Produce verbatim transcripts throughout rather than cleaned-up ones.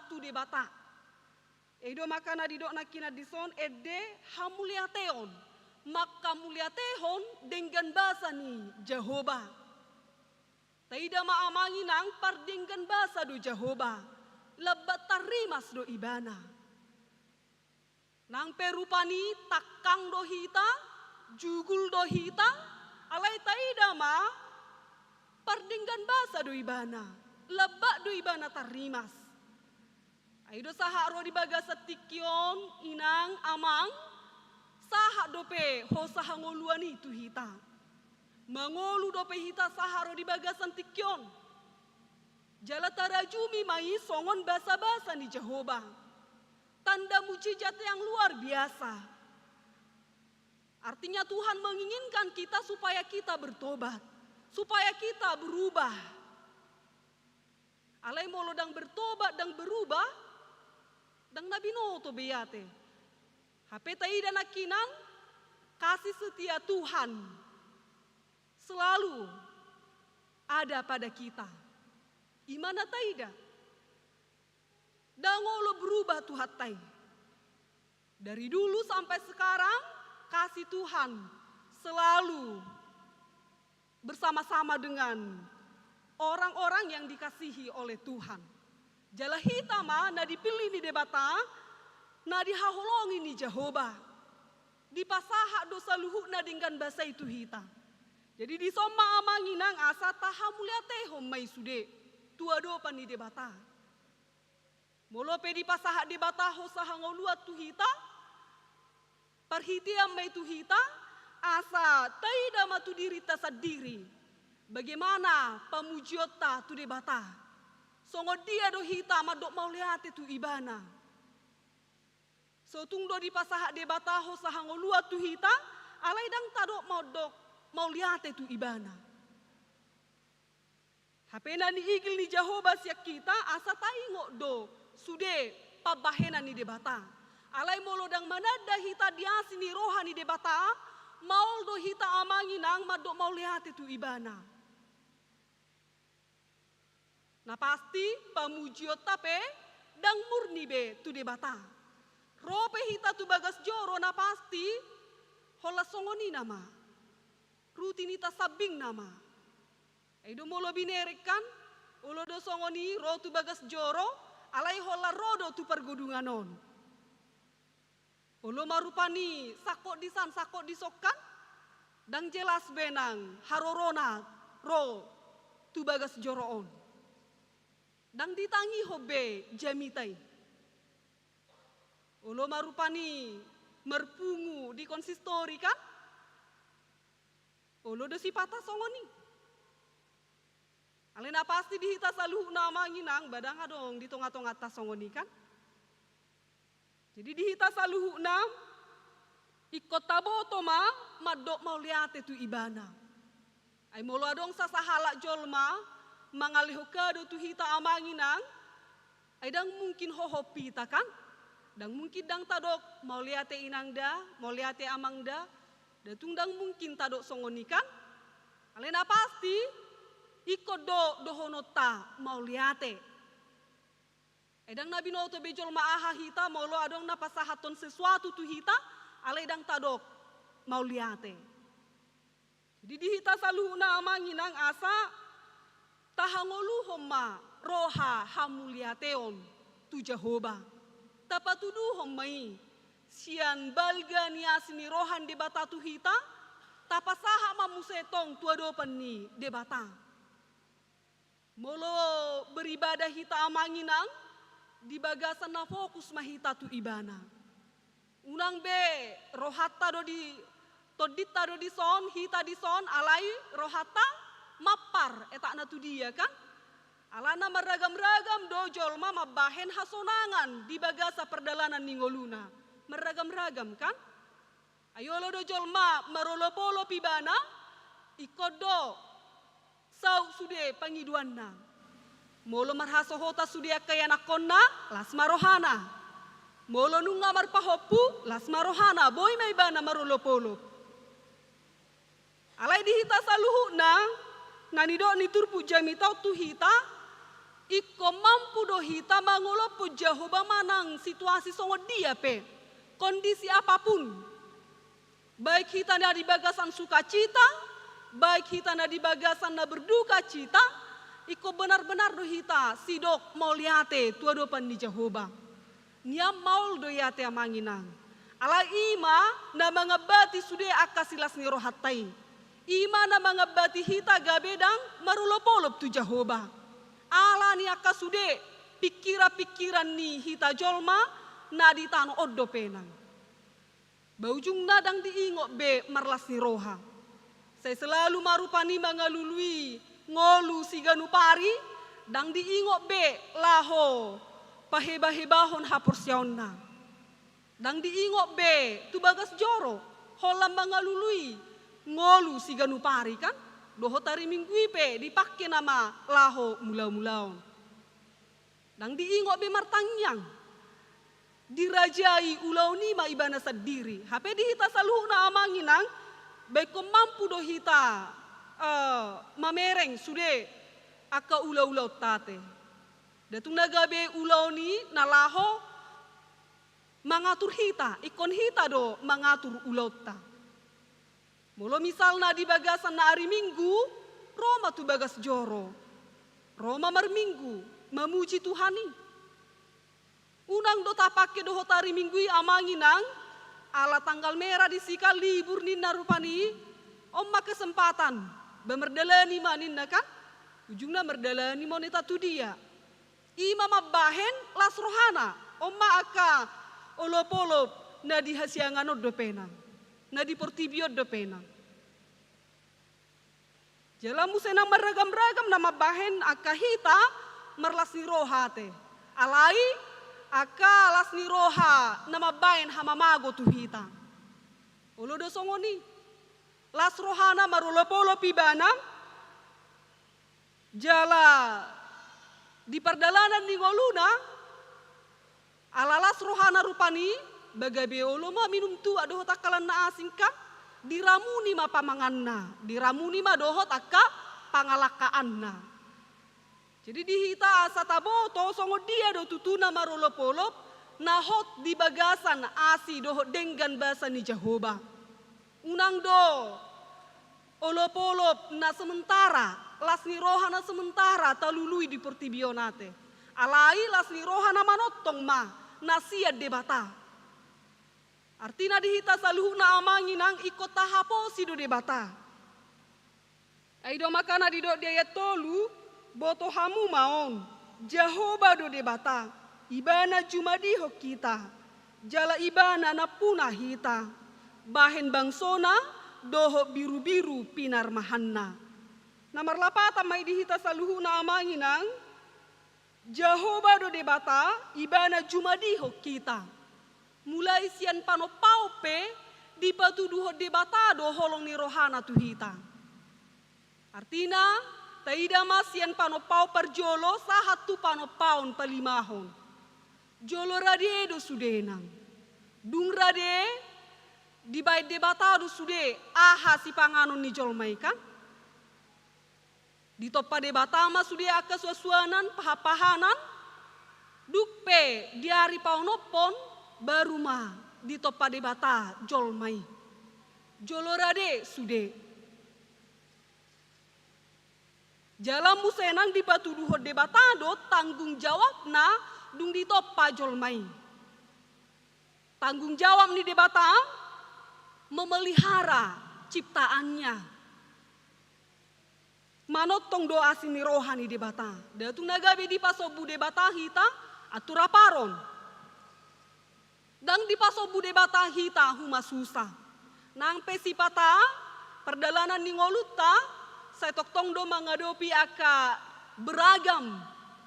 tu Debata. I do maka na didok nangkinan dison ende hamuliateon, manghamuliatehon denggan basa ni Jahowa. Taida ma amang inang pardenggan basa do Jahowa, lambat tarrimas do ibana. Nang pe rupani tangkang do hita, jugul do hita, alai taida ma pardenggan basa do ibana, lambat do ibana tarrimas. Ai do sahat ro di bagasan tingki on, inang, amang, sahat dope hosa hangoluan i tu hita. Mangolu dope hita sahat ro di bagasan tingki on. Jala tarajumi ma i songon basa-basa ni Jahowa. Tanda mujizat yang luar biasa. Artinya Tuhan menginginkan kita supaya kita bertobat, supaya kita berubah. Alai molo ndang bertobat, ndang berubah, ndang na binoto be i ate. Hape taida nangkinan, kasih setia Tuhan selalu ada pada kita. I ma na taida. Ndang olo berubah Tuhanta i. Dari dulu sampai sekarang, kasih Tuhan selalu bersama-sama dengan orang-orang yang dikasihi oleh Tuhan. Jala hita ma na dipilih ni Debata, na dihaholongi ni Jahowa. Dipasahat do saluhutna denggan basa i tu hita. Jadi dison ma amang inang asa tahamuliatehon ma i sude tu adopan ni Debata. Molo pe dipasahat Debata hosa hangoluan tu hita, parhitean ma i tu hita, asa taida ma tu dirinta sandiri, bagaimana pamujionta tu Debata. Songon dia do hita mandok mauliate tu Ibana. So tung do dipasahat Debata hosa hangoluan tu hita, alai ndang tadok mandok mauliate tu Ibana. Hape na niigil ni Jahowa sian hita asa taingot do sude pambahenan ni Debata. Alai molo ndang mananda hita di asi ni roha ni Debata, maol do hita amang inang mandok mauliate tu Ibana. Na pasti pamujionta pe ndang murni be tu Debata. Ro pe hita tu bagas joro na pasti holan songon i nama. Rutinitas sambing nama. Ai do molo binereng kan, olo do songon i ro tu bagas joro, alai holan ro do tu pargodungan on. Olo ma rupani sangkot disan, sangkot dison kan, ndang jelas be nang harorona ro tu bagas joro on. Ndang ditangihon be jamita i. Olo ma rupani marpungu di konsistori kan, olo do sipata songon i. Alai na pasti di hita saluhutna amang inang, ba ndang adong di tonga-tonganta songon i kan. Jadi di hita saluhutna, ingkon taboto ma mandok mauliate tu Ibana. Ai molo adong sasahalak jolma mangalehon kado tu hita amang inang, ai ndang mungkin hohom hita kan? Ndang mungkin ndang tadok mauliate inang da, mauliate amang da, da tung ndang mungkin tadok songon i kan? Alai na pasti, ingkon do dohononta mauliate. Ai ndang na binoto be jolma aha hita molo adong na pasahathon sesuatu tu hita, alai ndang tadok mauliate. Jadi di hita saluhutna amang inang asa tahangoluhon ma roha hamuliateon tu Jahowa. Tapatuduhon ma i sian balga ni asi ni roha ni Debata tu hita, tapasahat ma muse tong tu adopan ni Debata. Molo beribadah hita amang inang, di bagasan na fokus ma hita tu Ibana. Unang be rohanta do di, tondinta do dison, hita dison, alai rohanta mampar etakna tu dia kan? Alana marragam-ragam do jolma mambahen hasonangan di bagasan pardalanan ni ngoluna. Marragam-ragam kan? Ai olo do jolma marolop-olop ibana, ingkon do saut sude pangidoanna. Molo marhasohotan sude angka ianakkonna, las ma rohana. Molo nunga marpahompu, las ma rohana, boi ma ibana marolop-olop. Alai di hita saluhutna, na nidok ni turpuk jamita on tu hita, Ingkon mampu do hita mangolophon Jahowa manang situasi songon dia pe, kondisi apapun. Baik hita na di bagasan sukacita, baik hita na di bagasan na berdukacita, ingkon benar-benar do hita sidok mauliate tu adopan ni Jahowa. Nian maol do i ate amang inang. Alai i ma na mangambati sude angka silas ni rohanta i. I ma na mangambati hita gabe ndang marolop-olop tu Jahowa. Ala ni angka sude pingkiran-pingkiran ni hita jolma na di tano on dope nang. Ba ujungna ndang diingot be marlas ni roha. Sai selalu ma rupani mangalului ngolu siganup ari, ndang diingot be laho paheba-hebahon haporseaonna. Ndang diingot be tu bagas joro, holan mangalului ngolu siganup ari kan, dohot ari Minggu i pe dipangke nama laho mulaon-mulaon. Ndang diingot be martangiang. Dirajai ulaon i ma ibana sandiri. Hape di hita saluhutna amang inang, ba ingkon mampu do hita, eh, mamereng sude angka ula-ulaonta ate. Nda tung na gabe ulaon i na laho mangatur hita, ingkon hita do mangatur ulaonta. Molo misalna di bagasan na ari Minggu, ro ma tu bagas joro. Ro ma marminggu, mamuji Tuhan i. Unang do tapangke dohot ari Minggu i amang inang, ala tanggal merah disi kan libur ninna rupani, on ma kesempatan, ba mardalani ma ninna kan, ujungna mardalani ma on hita tu dia. I ma mambahen las rohana, on ma angka olop-olop na di hasiangan on dope nang, na di portibi on dope nang. Jala muse nang marragam-ragam na mambahen angka hita marlas ni roha ate. Alai angka las ni roha na mambahen hamamago tu hita. Olo do songon i. Las rohana marolop-olop ibana, jala di pardalanan ni ngoluna, ala las rohana rupani, ba gabe olo ma minum tuak dohot angka lan na asing kan, diramuni ma pamanganna, diramuni ma dohot angka pangalangkaanna. Jadi di hita asa taboto songon dia do tutu na marolop-olop, na hot di bagasan asi dohot denggan basa ni Jahowa. Unang do olop-olop na sementara, las ni roha na sementara talului di portibi on ate. Alai las ni roha na manongtong ma, na sian Debata. Artina di hita saluhutna amang inang ingkon tahaposi do Debata. Ai do makana didok di ayat tolu, boto hamu ma on, Jahowa do Debata, ibana jumadihon hita, jala ibana nampuna hita, bahen bangsona dohot birubiru pinarmahanna. Na marlapatan ma i di hita saluhutna amang inang, Jahowa do Debata, ibana jumadihon hita. Mulai sian panompaon pe, dipatuduhon Debata do holong ni rohana tu hita. Artina, taida ma sian panompaon parjolo sahat tu panompaon palimahon. Jolo rade do sude nang. Dung rade, dibahen Debata do sude aha sipanganon ni jolma i kan. Ditompa Debata ma sude angka suansuanan, pahanpahanan, dung pe di ari paonomhon, baru ma ditompa Debata jolma i. Jolo rade sude. Jala muse nang dipatuduhon Debata do tanggung jawabna dung ditompa jolma i. Tanggung jawab ni Debata memelihara ciptaannya. Manongtong do asi ni roha ni Debata. Nda tung na gabe dipasombu Debata hita, atur aparon. Ndang dipasombu Debata hita humasusa. Nang pe sipata, pardalanan ni ngolunta, sai tongtong do mangadopi angka beragam,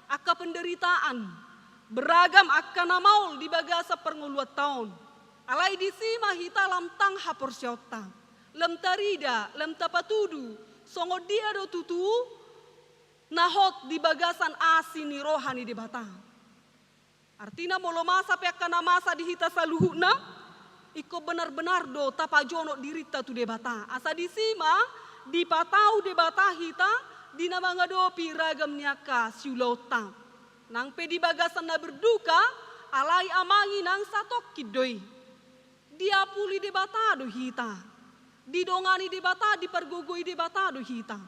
angka penderitaan, beragam angka na maol di bagasan parngoluanta on. Alai disi ma hita lam tang haporseaonta. Lam tarida, lam tapatudu, songon dia do tutu, na hot di bagasan asi ni roha ni Debata. Artina molo masa pe angka na masa di hita saluhutna, ingkon benar-benar do tapajonok dirinta tu Debata. Asa disi ma, dipatau Debata hita, di na mangadopi ragam ni angka siulaonta. Nang pe di bagasan na berduka, alai amang inang satongkin do i. Diapuli Debata do hita. Didongani Debata, dipargogoi Debata do hita.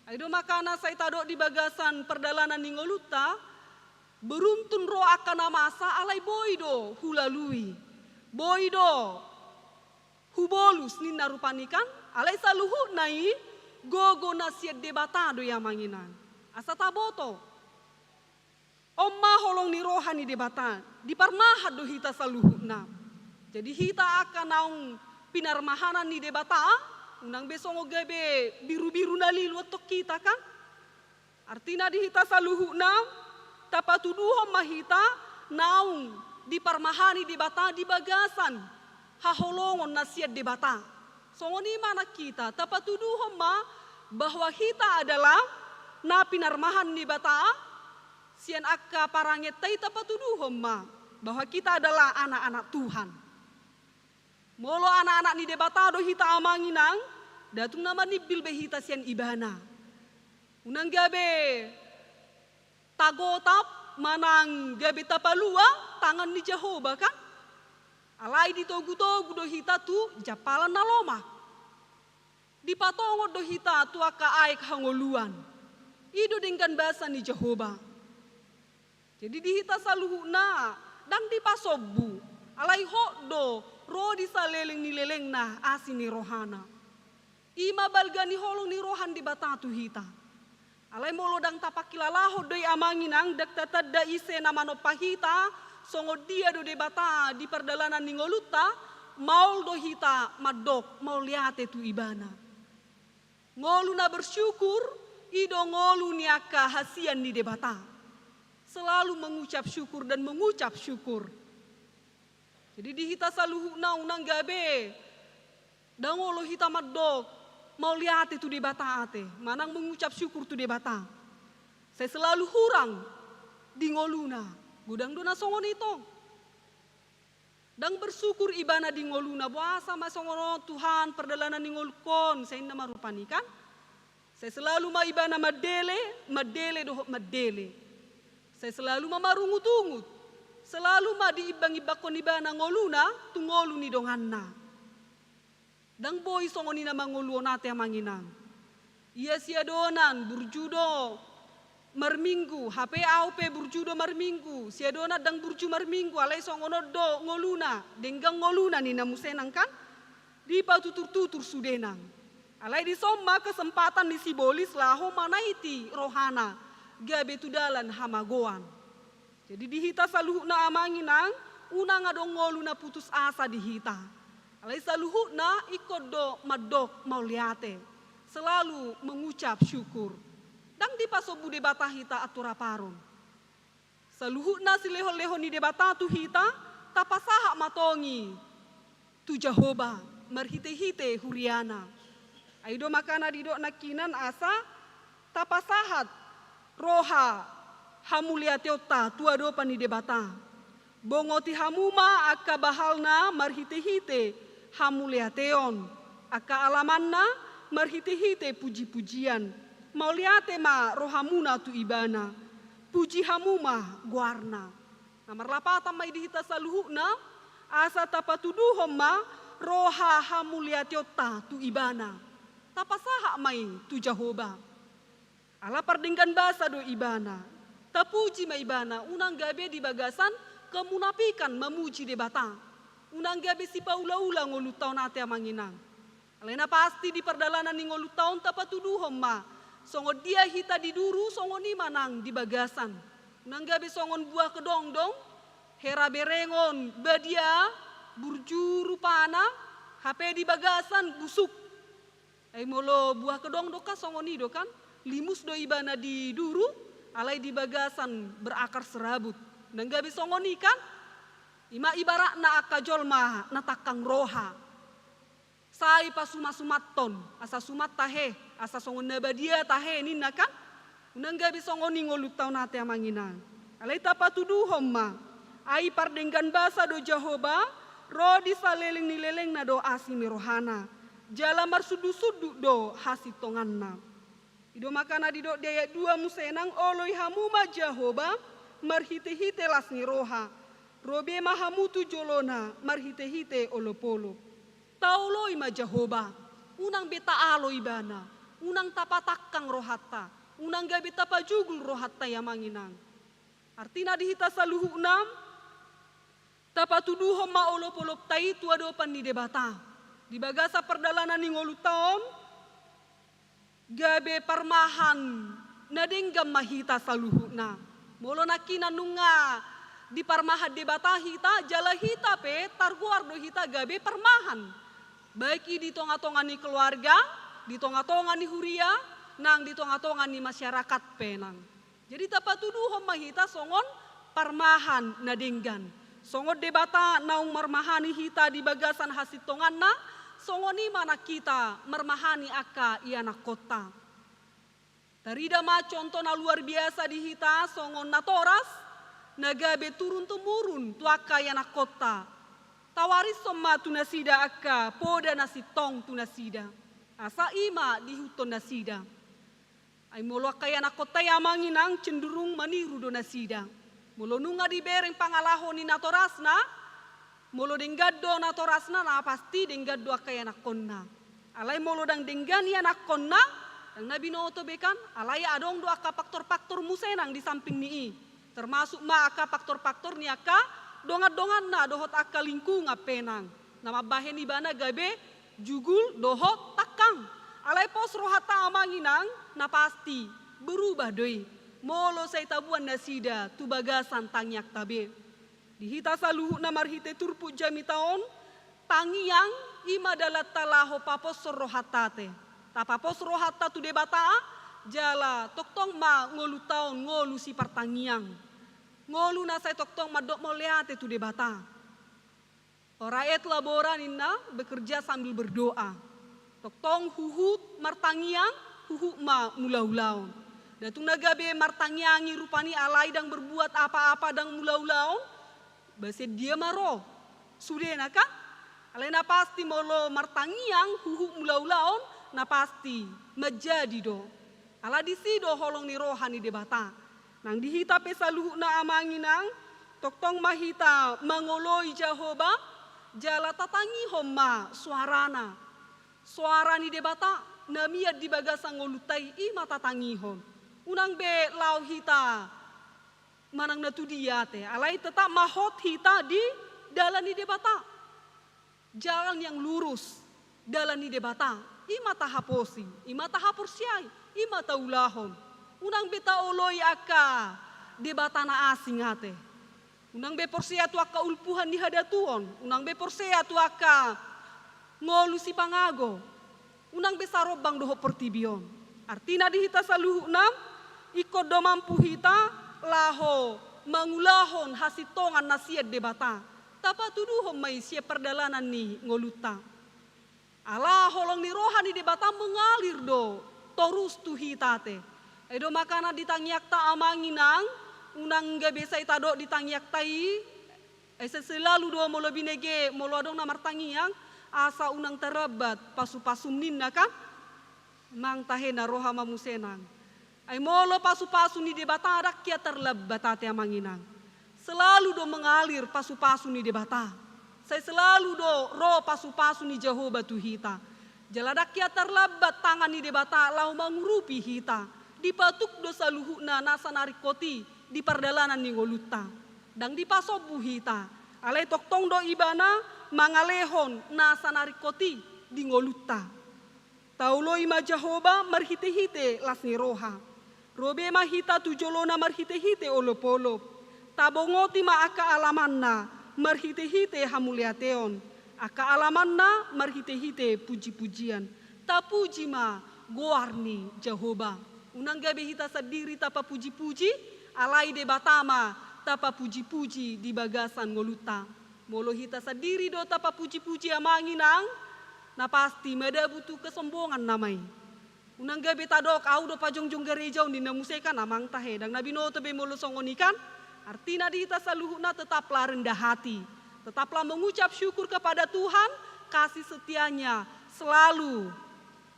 Ai do makana sai tadok di bagasan pardalanan ni ngolunta, beruntun ro angka na masa alai boi do hulalui. Boi do hubolus ninna rupani kan, alai saluhutna i gogo na sian Debata do i amang inang. Asa taboto. On ma holong ni roha ni Debata, diparmahan do hita saluhutna. Jadi hita angka naung pinarmahanan ni Debata, unang be songon gabe birubiru na lilu antong hita kan. Artina di hita saluhutna, tapatuduhon ma hita naung diparmahani Debata di bagasan haholongon na sian Debata. Songon i ma nang hita, tapatuduhon ma bahwa hita adalah na pinarmahan ni Debata, sian angka parangenta i tapatuduhon ma bahwa hita adalah anak-anak Tuhan. Molo anak-anak ni Debata do hita amang inang, nda tung na manimbil be hita sian Ibana. Unang gabe tagotap manang gabe tapalua tangan ni Jahowa kan? Alai ditogutogu do hita tu jampalan na lomak. Dipatongon do hita tu angka aek hangoluan. I do denggan basa ni Jahowa. Jadi di hita saluhutna, ndang dipasombu, alai hot do ro di saleleng ni lelengna asi ni rohana. I ma balga ni holong ni roha ni Debata tu hita. Alai molo ndang tapangkilalahon do i amang inang, ndang tatanda ise na manompa hita, songon dia do Debata di pardalanan ni ngolunta, maol do hita mandok mauliate tu Ibana. Ngolu na bersyukur, i do ngolu ni angka hasian ni Debata. Selalu mengucap syukur dan mengucap syukur. Jadi di hita saluhutna unang gabe ndang olo hita mandok mauliate tu Debata ate, manang mengucap syukur tu Debata. Sai selalu hurang di ngoluna, godang do na songon i tong. Ndang bersyukur ibana di ngoluna, boasa ma songon on Tuhan pardalanan ni ngolungkon, sai ninna ma rupani kan. Sai selalu ma ibana mandele, mandele dohot mandele. Sai selalu ma marungutungut, selalu ma diimbangimbanghon ibana ngoluna tu ngolu ni donganna. Ndang boi songon i na mangolu on ate amang inang. Ia siadonan burju do marminggu, hape au pe burju do marminggu, siadonan ndang burju marminggu, alai songon on do ngoluna, denggan ngoluna ninna muse nang kan. Dipatuturtutur sude nang. Alai dison ma kesempatan ni sibolis laho manaiti rohana gabe tu dalan hamagoan. Jadi di hita saluhutna amang inang, unang adong ngolu na putus asa di hita. Alai saluhutna ingkon do mandok mauliate, selalu mengucap syukur. Ndang dipasombu Debata hita anturaparon. Saluhutna silehonlehon ni Debata tu hita, tapasahat ma tong i tu Jahowa marhitehite huriana. Ai do makana didok nangkinan asa tapasahat roha hamuliateonta tu adopan ni Debata. Bongoti hamu ma angka bahalna marhitehite hamuliateon, angka alamanna marhitehite pujipujian. Mauliate ma rohamuna tu Ibana. Puji hamu ma goarna. Na marlapatan ma i di hita saluhutna, asa tapatuduhon ma roha hamuliateonta tu Ibana. Tapasahat ma i tu Jahowa. Ala pardenggan basa do Ibana. Tapuji ma Ibana, unang gabe di bagasan kemunafikan mamuji Debata. Unang gabe sipaulaula ngolunta on ate amang inang. Alai na pasti di pardalanan ni ngolunta on tapatuduhon ma, songon dia hita di duru songon i ma nang di bagasan. Unang gabe songon buah kedongdong, hera berengon badia, burju rupana, hape di bagasan busuk. Ai molo buah kedongdong kan songon i do kan, limus do ibana di duru, alai di bagasan berakar serabut. Unang gabe songon i kan, i ma ibaratna angka jolma na tangkang roha. Sai pasumasumathon, asa sumat tahe, asa songon na badia tahe ninna kan. Unang gabe songon i ngolunta on ate amang inang. Alai tapatuduhon ma, ai pardenggan basa do Jahowa, ro di saleleng ni lelengna do asi ni rohana. Jala marsundutsundut do hasintonganna. I do makana didok di ayat dua muse nang, "Oloi hamu ma Jahowa marhite-hite las ni roha, ro be ma hamu tu jolona marhite-hite olop-olop." Taoloi ma Jahowa, unang be taalo ibana, unang tapatangkang rohanta, unang gabe tapajugul rohanta i amang inang. Artina di hita saluhutna, tapatuduhon ma olop-olopta i tu adopan ni Debata. Di bagasan pardalanan ni ngolunta on, gabe parmahan na denggan ma hita saluhutna. Molo nangkinan nunga diparmahan Debata hita, jala hita pe targoar do hita gabe parmahan. Baik i di tonga-tonga ni keluarga, di tonga-tonga ni huria, nang di tonga-tonga ni masyarakat pe nang. Jadi tapatuduhon ma hita songon parmahan na denggan. Songon Debata naung marmahani hita di bagasan hasintonganna, songon i ma nang hita marmahani angka ianakkonta. Tarida ma contoh na luar biasa di hita songon natoras, na gabe turun-temurun tu angka ianakkonta. Tawarishon ma tu nasida angka poda na sintong tu nasida. Asa i ma diihuthon nasida. Ai molo angka ianakkonta i amang inang cenderung maniru do nasida. Molo nunga dibereng pangalaho ni natorasna, molo denggan do natorasna na pasti denggan do angka ianakkonna. Alai molo ndang denggan ianakkonna, ndang na binoto be kan, alai adong do angka faktor-faktor muse nang di samping ni i. Termasuk ma angka faktor-faktor ni angka dongan-donganna dohot angka lingkungan pe nang. Na mambahen ibana gabe jugul dohot tangkang. Alai pos rohanta amang inang, na pasti berubah do i. Molo sai taboan nasida tu bagasan tangiangta be. Di hita saluhutna marhite turpuk jamita on, tangiang i ma dalanta laho paposhon rohanta te. Tapapos rohanta tu Debata, jala tongtong ma ngolunta on ngolu sipartangiang. Ngolu na sai tongtong mandok mauliate tu Debata. Ora et labora ninna, bekerja sambil berdoa. Tongtong huhut martangiang, huhut ma mulaulaon. Ndang tung na gabe martangiang i rupani alai ndang berbuat apa-apa, ndang mulaulaon, bahen dia ma ro. Sudena kan? Alai na pasti molo martangiang, huhut mulaulaon, na pasti manjadi do. Ala disi do holong ni roha ni Debata. Nang di hita pe saluhutna amang inang, tongtong ma hita mangoloi Jahowa, jala tatangihon ma soarana. Soara ni Debata, na mian di bagasan ngolunta i, i ma tatangihon. Unang be laho hita manang na tu dia te, alai tetap ma hot hita di dalan ni Debata. Jalan yang lurus, dalan ni Debata, i ma tahaposi, i ma tahaporseai, i ma taulahon. Unang be taoloi angka debata na asing ate. Unang be porsea tu angka ulpuhan ni hadatuon, unang be porsea tu angka ngolu sipangago. Unang be sarombang dohot portibi on. Artina di hita saluhutna, ingkon do mampu hita laho mangulahon hasintongan na sian Debata. Tapatuduhon ma i sian pardalanan ni ngolunta. Ala holong ni roha ni Debata mengalir do torus tu hita te. Ai do makana di tangiangta amang inang, unang gabe sai tadok di tangiangta i, ai sai selalu do molo binege, molo adong na martangiang, asa unang tarlambat pasupasu ninna kan? Mang tahe na roha ma muse nang. Ai molo pasupasu ni Debata ndang hea tarlambat ate amang inang. Selalu do mengalir pasupasu ni Debata. Sai selalu do ro pasupasu ni Jahowa tu hita. Jala ndang hea tarlambat tangan ni Debata laho mangurupi hita. Dipatuk do saluhutna nasa na ringkot i di pardalanan ni ngolunta. Ndang dipasombu hita. Alai tongtong do Ibana mangalehon nasa na ringkot i di ngolunta. Taoloi ma Jahowa marhitehite las ni roha. Ro be ma hita tu jolona marhitehite olopolop. Tabongoti ma angka alamanna marhitehite hamuliateon, angka alamanna marhitehite pujipujian. Tapuji ma goar ni Jahowa. Unang gabe hita sandiri tapapujipuji, alai Debata ma tapapujipuji di bagasan ngolunta. Molo hita sandiri do tapapujipuji amang inang, na pasti madabu tu kesombongan nama i. Unang gabe tadok, au do pajongjong gareja on ninna muse kan, amang tahe, ndang na binoto be molo songon i kan. Artina di hita saluhutna tetaplah rendah hati. Tetaplah mengucap syukur kepada Tuhan, kasih setianya selalu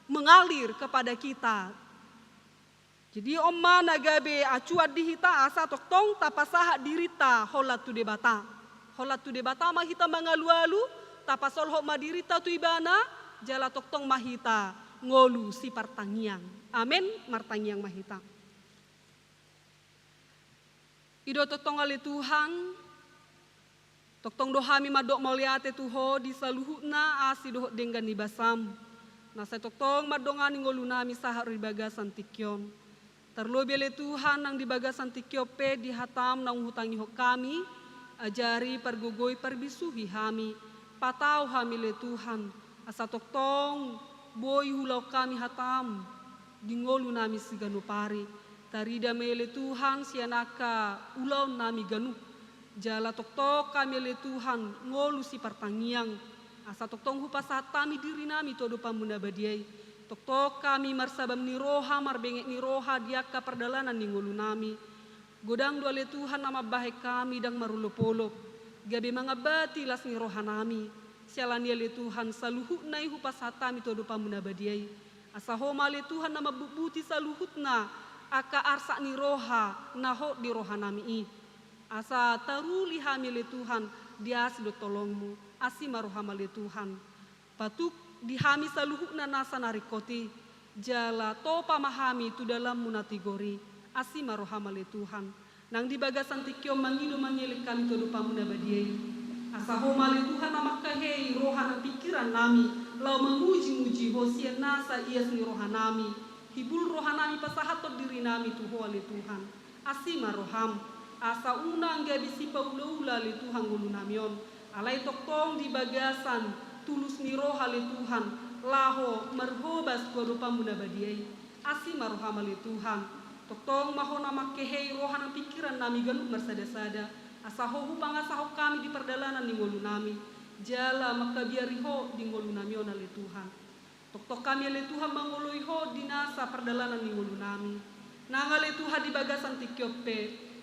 mengalir kepada kita. Jadi on ma na gabe acuan di hita asa tongtong tapasahat dirinta holan tu Debata. Holan tu Debata ma hita mangalualu, tapasolhot ma dirinta tu Ibana, jala tongtong ma hita ngolu sipartangiang. Amen. Martangiang ma hita. I do tongtong ale Tuhan, tongtong do hami mandok mauliate tu Ho di saluhutna asi dohot denggan ni basaM, na sai tongtong mandongani ngolunami sahat di bagasan tingki on. Tarlobi ale Tuhan nang di bagasan tingki on pe di hataM naung hutangihon hami, ajari, pargogoi, parbisuhi hami, patau hami ale Tuhan, asa tongtong boi huulahon hami hataM di ngolunami siganup ari. Tarida ma i ale Tuhan sian angka ulaonnami ganup. Jala tongtong hami ale Tuhan ngolu sipartangiang, asa tongtong hupasahat hami dirinami tu adopanMu na badia i. Tongtong hami marsabam ni roha, marbenget ni roha di angka pardalanan ni ngolunami. Godang do ale Tuhan na mambahen hami ndang marolopolop, gabe mangambati las ni rohanami. Siala ni i ale Tuhan saluhutna i hupasahat hami tu adopanMu na badia i. Asa Ho ma ale Tuhan na mambutbuti saluhutna angka arsak ni roha na hot di rohanami i. Asa taruli hami ale Tuhan di asi dohot holongMu. Asi ma rohaM ale Tuhan. Patuk di hami saluhutna nasa na ringkot i, jala topa ma hami tu dalanMu na tigor i. Asi ma rohaM ale Tuhan. Nang di bagasan tingki on mangido mangelek hami tu adopanMu na badia i. Asa Ho ma ale Tuhan na manghehei roha nang pingkirannami, laho mamujimuji Ho sian nasa ias ni rohanami. Hibul rohanami pasahathon dirinami tu Ho ale Tuhan. Asi ma rohaM, asa unang gabe sipaulaula ale Tuhan ngolunami on. Alai tongtong di bagasan tulus ni roha ale Tuhan, laho marhobas tu adopanMu na badia i. Asi ma rohaM ale Tuhan. Tongtong ma Ho na manghehei roha nang pingkirannami ganup marsadasada, asa Ho hupangasahon hami di pardalanan ni ngolunami, jala manghabiari Ho di ngolunami on ale Tuhan. Tongtong hami ale Tuhan mangoloi Ho di nasa pardalanan ni ngolunami. Nang ale Tuhan di bagasan tingki on pe,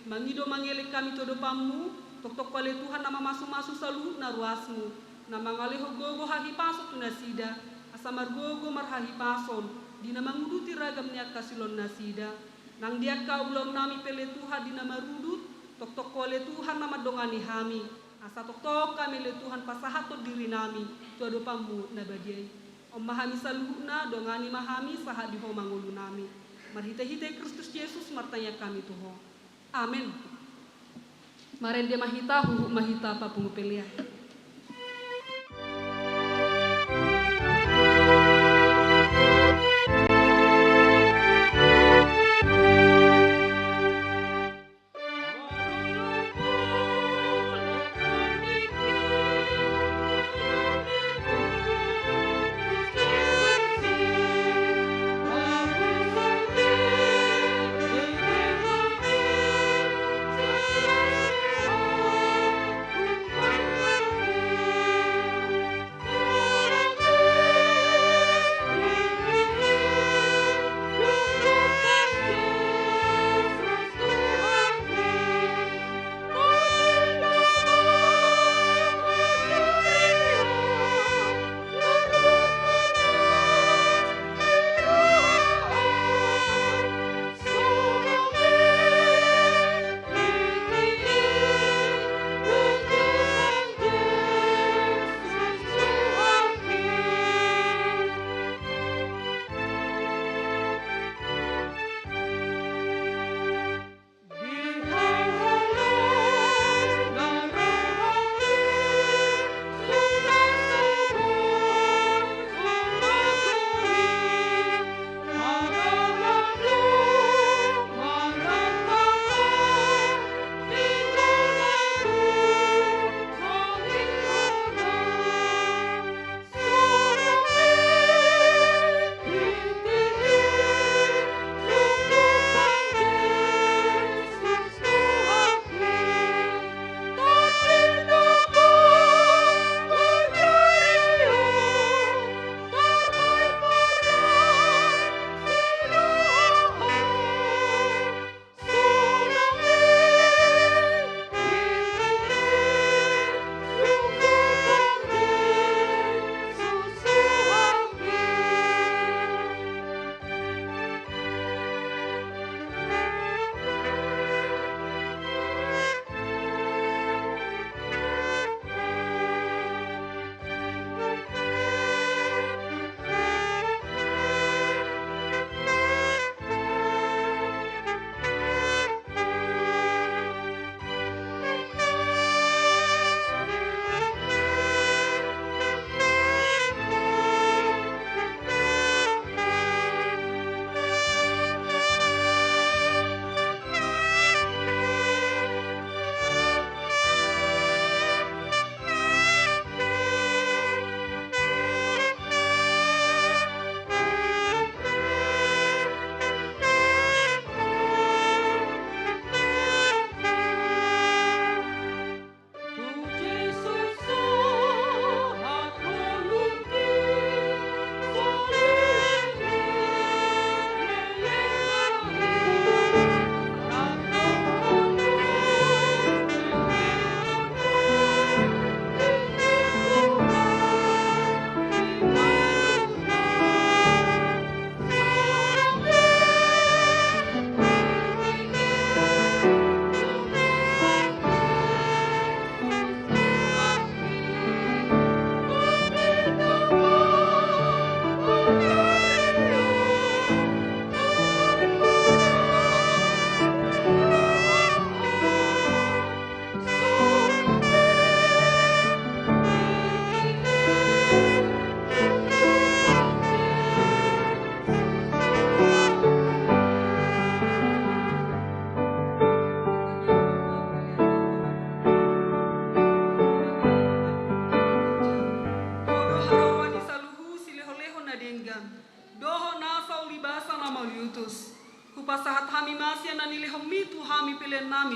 mangido mangelek hami tu adopanMu, tongtong Ho ale Tuhan na mamasumasu saluhutna ruasMu, na mangalehon gogo hahipason tu nasida, asa margogo marhahipason di na manguduti ragam ni angka silehonnasida. Nang di angka ulaonnami pe ale Tuhan di na marudut, tongtong Ho ale Tuhan na mandongani hami. Asa tongtong hami ale Tuhan pasahathon dirinami tu adopanMu na badia i. On ma hami saluhutna, dongani ma hami sahat di Ho ma ngolunami. Marhitehite Kristus Jesus martangiang hami tu Ho. Amen. Marende ma hita, huhut ma hita papungu pelean.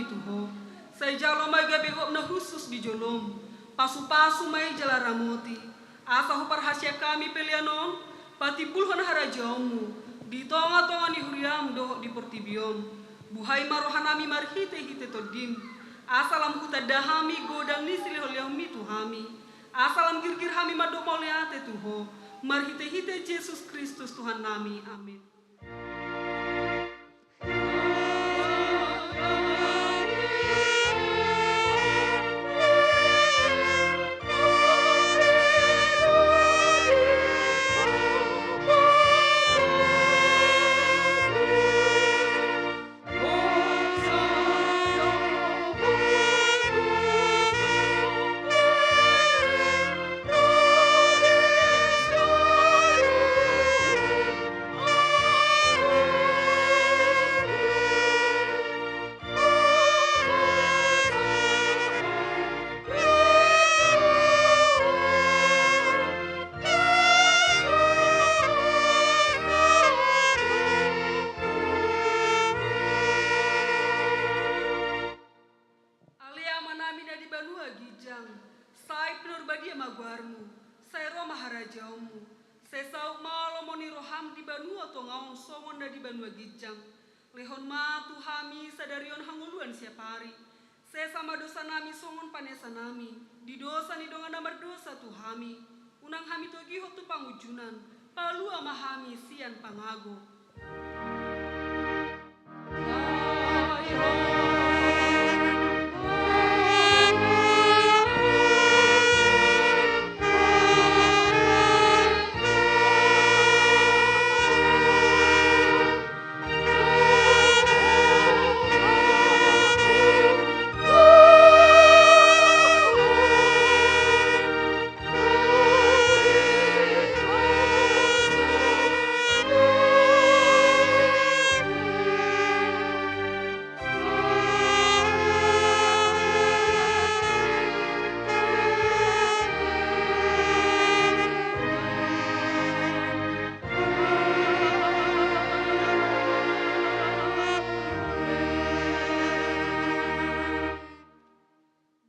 tu Ho. Sai jalo ma i gabe gok na hushus di jolom. Pasupasu ma i jala ramoti. Asa huparhaseang hami pelean on patimbulhon harajaonMu di tongatonga ni huriaM dohot di portibi on. Buhai ma rohanami marhitehite TondiM. Asa lam hutanda hami godang ni silehonlehonMi tu hami. Asa lam girgir hami mandok mauliate tu Ho. Marhitehite Jesus Kristus Tuhannami. Amen. Ale Amanami na di banua ginjang, sai pinarbadia ma goarMu, sai ro ma harajaonMu, sai saut ma lomo ni rohaM di banua tonga on songon na di banua ginjang. Lehon ma tu hami sadari on hangoluan siapari. Sesa ma dosanami songon panesanami di dosa ni dongan na mardosa tu hami. Unang hami togihon tu pangunjunan, palua ma hami sian pangago.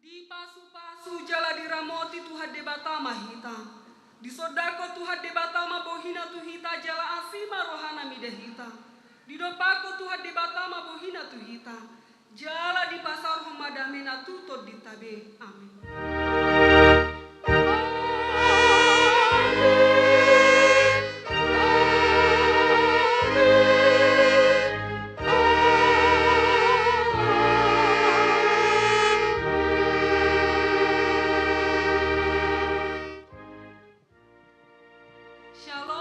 Dipasupasu jala diramoti Tuhan Debata ma hita. Disondangkon Tuhan Debata ma bohiNa tu hita jala asi ma rohaNa mida hita. Didompakkon Tuhan Debata ma bohiNa tu hita. Jala dipasaorhon ma dameNa tu tondinta be. Amen. Shalom.